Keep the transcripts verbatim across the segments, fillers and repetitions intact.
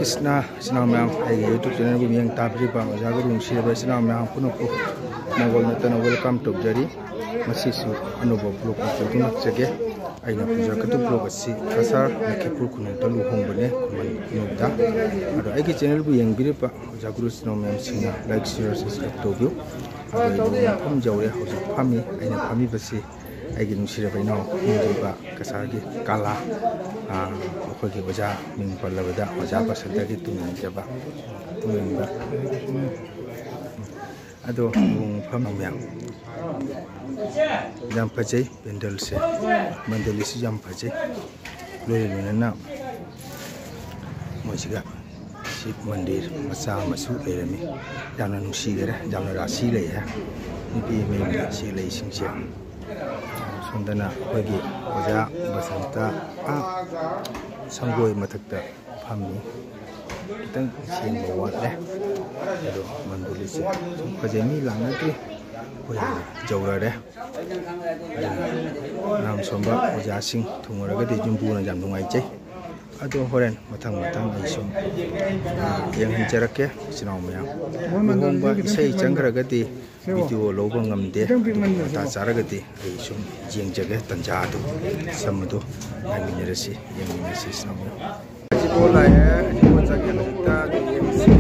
ꯏꯆꯤꯟ ꯏꯅꯥꯎ ꯃꯌꯥꯝ, ꯑꯩꯒꯤ YouTube channelꯕꯨ ꯃꯤꯠꯌꯦꯡ ꯇꯥꯕꯤꯔꯤꯕ ꯑꯣꯖꯥ ꯒꯨꯔꯨ ꯅꯨꯡꯁꯤꯔꯕ ꯏꯆꯤꯟ ꯏꯅꯥꯎ ꯃꯌꯥꯝ ꯄꯨꯝꯅꯃꯛꯄꯨ ꯃꯪꯒꯣꯜ ꯅꯠꯇꯅ welcome ꯇꯧꯖꯔꯤ꯫ ꯉꯁꯤꯁꯨ ꯑꯅꯧꯕ vlog ꯑꯃ ꯄꯨꯗꯨꯅ ꯂꯥꯛꯆꯒꯦ꯫ ꯑꯩꯅ ꯄꯨꯖꯔꯛꯀꯗꯕ vlog ꯑꯁꯤ ꯀꯁꯥꯔ ꯂꯈꯤꯄꯨꯔ ꯈꯨꯅꯧꯗ ꯂꯨꯍꯣꯡꯕꯅꯦ, ꯈꯨꯃꯟ ꯈꯨꯅꯧꯗ꯫ ꯑꯗꯣ ꯑꯩꯒꯤ channelꯕꯨ ꯌꯦꯡꯕꯤꯔꯤꯕ ꯑꯣꯖꯥ ꯒꯨꯔꯨ ꯏꯆꯤꯟ ꯏꯅꯥꯎ ꯃꯌꯥꯝꯁꯤꯡꯅ like, share, subscribe ꯇꯧꯕꯤꯌꯨ꯫ ꯑꯗꯣ ꯑꯩ ꯂꯨꯍꯣꯡꯐꯝ ꯌꯧꯔꯦ, ꯍꯧꯖꯤꯛ ꯐꯝꯃꯤ꯫ ꯑꯩꯅ ꯐꯝꯃꯤꯕꯁꯤ ꯑꯩꯒꯤ ꯅꯨꯡꯁꯤꯔꯕ ꯏꯅꯥꯎ ꯍꯣꯡꯗ꯭ꯔꯤꯕ ꯀꯁꯥꯔꯒꯤ ꯀꯂꯥ, ꯑꯥ, ꯑꯩꯈꯣꯏꯒꯤ ꯑꯣꯖꯥ, ꯃꯤꯡ ꯄꯜꯂꯕꯗ ꯑꯣꯖꯥ ꯕꯁꯟꯇꯒꯤ ꯇꯨꯡ ꯏꯟꯖꯕ, ꯇꯨꯡ ꯏꯟꯕ꯫ ꯑꯗꯣ ꯂꯨꯍꯣꯡꯐꯝ ꯃꯌꯥꯝ ꯌꯥꯝ ꯐꯖꯩ, ꯄꯦꯟꯗꯜꯁꯦ, ꯃꯟꯗꯂꯤꯁꯨ ꯌꯥꯝ ꯐꯖꯩ꯫ ꯂꯣꯏꯅ ꯂꯣꯏꯅꯅ ꯃꯣꯏꯁꯤꯒ ꯁꯤꯕ ꯃꯟꯗꯤꯔ ꯃꯆꯥ ꯑꯃꯁꯨ ꯂꯩꯔꯝꯃꯤ꯫ ꯌꯥꯝꯅ ꯅꯨꯡꯁꯤꯈꯔꯦ, ꯌꯥꯝꯅ ꯔꯥꯁꯤ ꯂꯩ ꯍꯥꯏ꯫ ꯅꯨꯄꯤ ꯃꯌꯨꯝꯗ ꯁꯤ ꯂꯩꯁꯤꯡꯁꯦ꯫ ꯁꯣꯝꯗꯅ ꯑꯩꯈꯣꯏꯒꯤ ꯑꯣꯖꯥ ꯕꯁꯟꯇ, ꯑꯥ, ꯁꯪꯒꯣꯏ ꯃꯊꯛꯇ ꯐꯝꯃꯤ꯫ ꯈꯤꯇꯪ ꯁꯦꯡꯕ ꯋꯥꯠꯂꯦ꯫ ꯑꯗꯣ ꯃꯟꯗꯂꯤꯁꯦ ꯁꯨꯝ ꯐꯖꯩ, ꯃꯤ ꯂꯥꯛꯅꯗ꯭ꯔꯤ꯫ ꯑꯩꯈꯣꯏ ꯌꯧꯔꯔꯦ꯫ ꯌꯥꯝ ꯁꯣꯝꯕ ꯑꯣꯖꯥꯁꯤꯡ ꯊꯨꯡꯉꯔꯒꯗꯤ ꯌꯨꯝꯕꯨꯅ ꯌꯥꯝ ꯅꯨꯡꯉꯥꯏꯖꯩ꯫ ꯑꯗꯣ ꯍꯣꯔꯦꯟ ꯃꯊꯪ ꯃꯊꯪ ꯑꯩ ꯁꯨꯝ, ꯑ, ꯌꯦꯡꯍꯟꯖꯔꯛꯀꯦ, ꯏꯆꯤꯟ ꯏꯅꯥꯎ ꯃꯌꯥꯝ꯫ ꯂꯨꯍꯣꯡꯕ ꯏꯁꯩ ꯆꯪꯈ꯭ꯔꯒꯗꯤ video ꯂꯧꯕ ꯉꯝꯗꯦ꯫ ꯑꯗꯨꯕꯨ ꯃꯇꯥ ꯆꯥꯔꯒꯗꯤ ꯑꯩ ꯁꯨꯝ ꯌꯦꯡꯖꯒꯦ, ꯇꯟꯖꯥ ꯑꯗꯨ, ꯁꯝ ꯑꯗꯨ ꯉꯥꯏꯃꯤꯟꯅꯔꯁꯤ, ꯌꯦꯡꯃꯤꯟꯅꯁꯤ, ꯏꯆꯤꯟ ꯏꯅꯥꯎ ꯃꯌꯥꯝ꯫ ꯑꯁꯤꯐꯥꯎ ꯂꯥꯛꯑꯦ, ꯑꯁꯤꯐꯥꯎ ꯆꯪꯉꯦ, ꯍꯧꯖꯤꯛꯇ ꯑꯗꯨ ꯌꯦꯡꯁꯤ꯫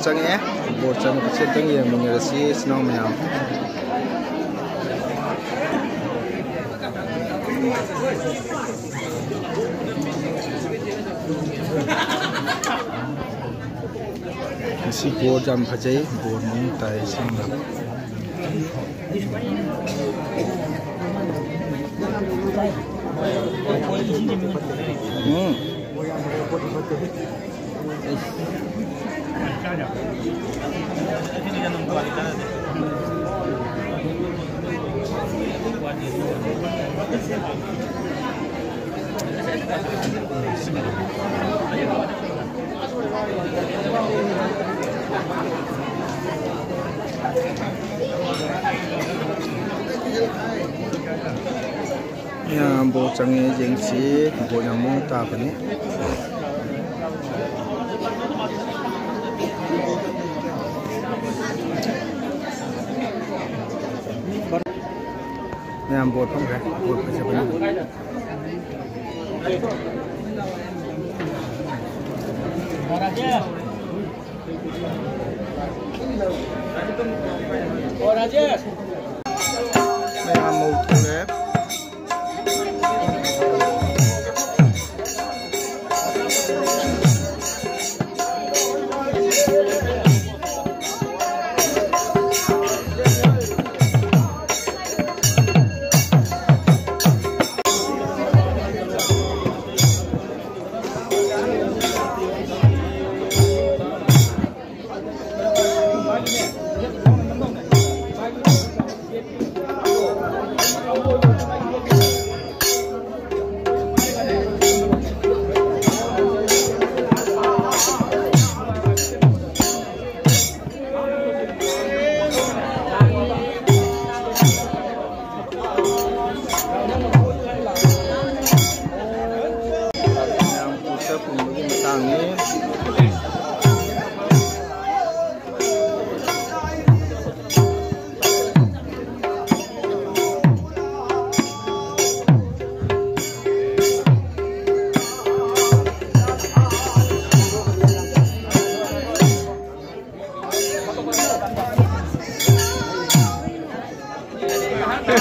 ꯆꯪꯉꯛꯑꯦ꯫ ꯕꯣꯔ ꯆꯪꯉꯛꯄꯁꯦ ꯑꯝꯇꯪ ꯌꯦꯡꯃꯤꯟꯅꯔꯁꯤ, ꯏꯆꯤꯟ ꯏꯅꯥꯎ ꯃꯌꯥꯝ꯫ ꯉꯁꯤ ꯕꯣꯔ ꯌꯥꯝ ꯐꯖꯩ, ꯕꯣꯔ ꯃꯑꯣꯡ ꯇꯥꯏ ꯁꯤꯃ꯫ ꯎꯝ꯫ ꯃꯌꯥꯝ ꯕꯣꯔ ꯆꯪꯉꯦ, ꯌꯦꯡꯁꯤ꯫ ꯕꯣꯔ ꯌꯥꯝ ꯃꯑꯣꯡ ꯇꯥꯕꯅꯤ꯫ ꯃꯌꯥꯝ ꯕꯣꯔ ꯐꯝꯈ꯭ꯔꯦ꯫ ꯕꯣꯔ ꯐꯖꯕꯅꯤ꯫ ꯃꯌꯥꯝ ꯃꯧ ꯊꯣꯛꯂꯛꯑꯦ꯫ ꯃꯌꯥꯝ ꯄꯣꯁꯇꯔ ꯄꯨꯟꯕꯒꯤ ꯃꯇꯥꯡꯅꯤ꯫ 자,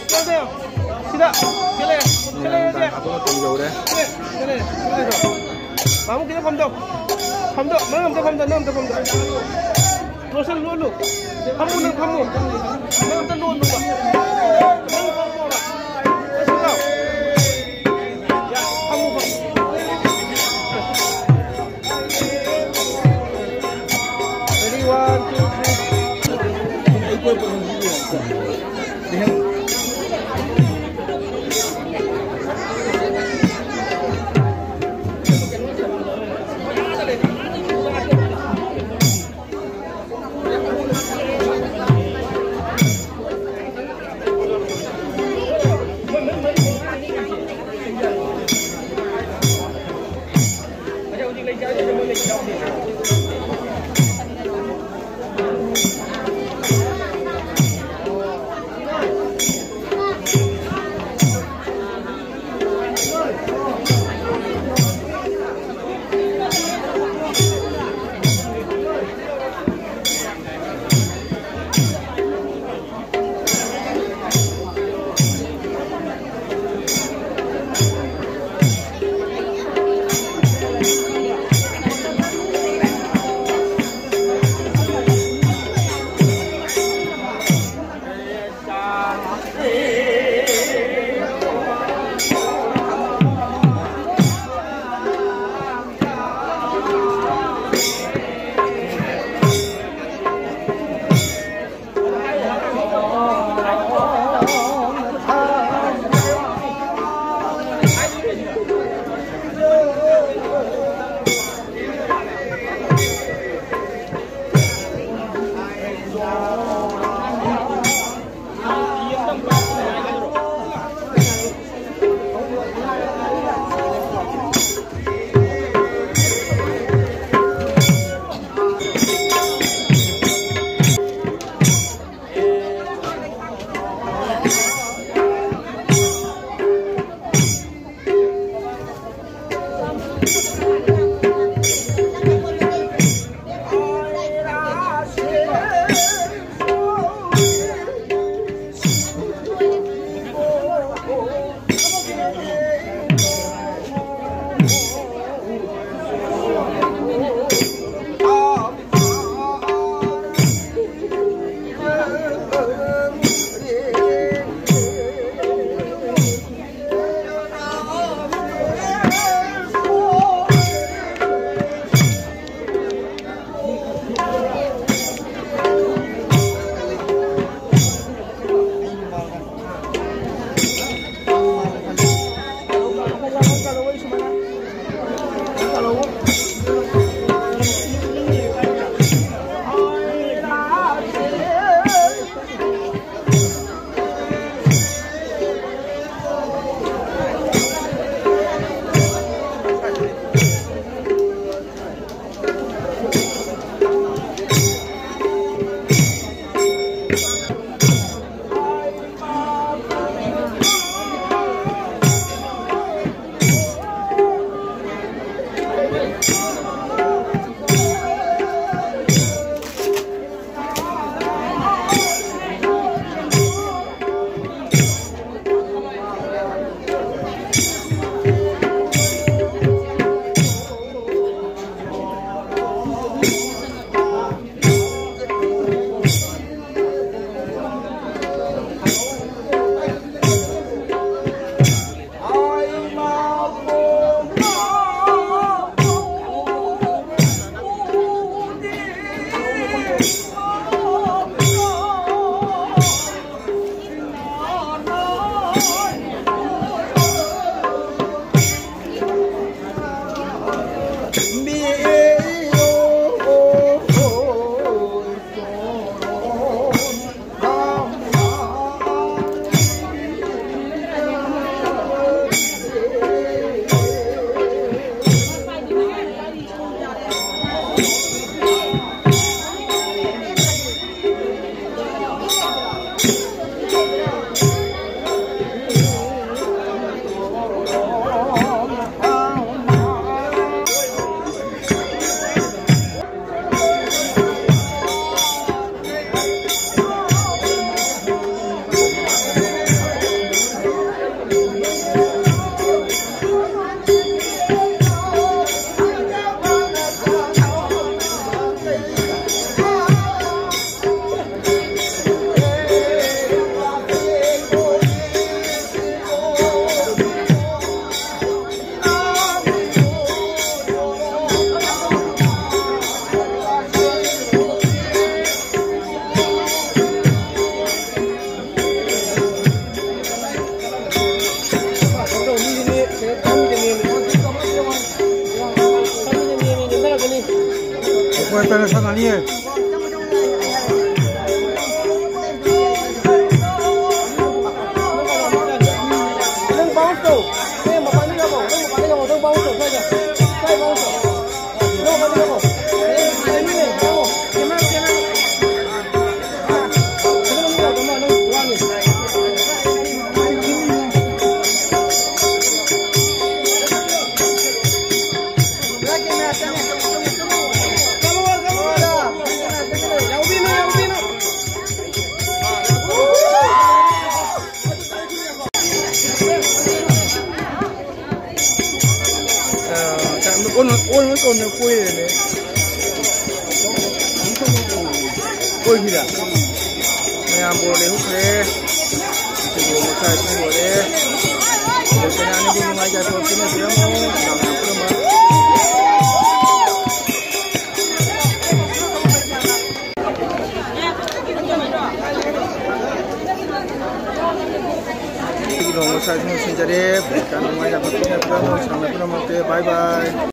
안녕하세요. 시작. 셀레, 셀레, 셀레. 셀레, 셀레, 셀레. ꯃꯥꯃꯨ ꯈꯤꯇꯪ ꯐꯝꯗꯧ꯫ ꯐꯝꯗꯧ꯫ ꯅꯪ ꯑꯝꯇ ꯐꯝꯗꯧ꯫ ꯅꯪ ꯑꯝꯇ ꯐꯝꯗꯧ꯫ ꯂꯣꯠꯁꯜꯂꯨ, ꯂꯣꯠꯂꯨ꯫ ꯐꯝꯃꯨ, ꯅꯪ ꯐꯝꯃꯨ꯫ ꯅꯪ ꯑꯝꯇ ꯂꯣꯠꯂꯨꯕ꯫ ꯅꯪ ꯐꯝꯃꯣꯕ꯫ ꯂꯣꯠꯁꯜꯂꯣ꯫ ꯌꯥ, ꯐꯝꯃꯨ, ꯐꯝꯃꯨ꯫ Ready, one, two, three. ꯀꯩꯅꯣ ꯁꯥꯟꯅꯅꯤꯌꯦ꯫ ꯅꯪ bounce ꯇꯧ꯫ ꯅꯪ ꯃꯄꯥꯟꯗ ꯂꯥꯛꯑꯣ꯫ ꯅꯪ ꯃꯄꯥꯟꯗ ꯂꯥꯛꯑꯣ꯫ ꯅꯪ bounce ꯇꯧ ꯁ꯭ꯋꯥꯏꯗ꯫ ꯁ꯭ꯋꯥꯏ bounce ꯇꯧ꯫ ꯅꯪ ꯃꯄꯥꯟꯗ ꯂꯥꯛꯑꯣ꯫ ꯅꯪ ꯃꯄꯥꯟꯗ ꯂꯥꯛꯑꯣ꯫ Camera, camera. ꯑꯣꯟ ꯑꯣꯟ ꯀꯣꯟꯅ ꯀꯣꯏꯔꯦꯅꯦ꯫ ꯀꯣꯏꯈꯤꯗ꯫ ꯃꯌꯥꯝ ꯕꯣꯜ ꯂꯩꯍꯧꯈ꯭ꯔꯦ꯫ ꯁꯤꯕꯨ ꯃꯈꯥꯏ ꯄꯨꯡ ꯂꯣꯏꯔꯦ꯫ ꯕꯣꯜ ꯁꯥꯟꯅꯅꯤꯡꯕ ꯅꯨꯡꯉꯥꯏ ꯌꯥꯏꯐꯕ ꯄꯤꯅꯕꯤꯔꯝꯃꯣ꯫ ꯃꯌꯥꯝ ꯄꯨꯝꯅꯃꯛ꯫ ꯅꯣꯡꯃ ꯁ꯭ꯋꯥꯏꯗ ꯂꯣꯏꯁꯤꯟꯖꯔꯦ꯫ ꯕꯣꯜ ꯁꯥꯟꯅ ꯅꯨꯡꯉꯥꯏ ꯌꯥꯏꯐꯕ ꯄꯤꯅꯕꯤꯔꯝꯃꯣ꯫ ꯁꯥꯟꯅꯕ ꯄꯨꯝꯅꯃꯛꯇ bye bye꯫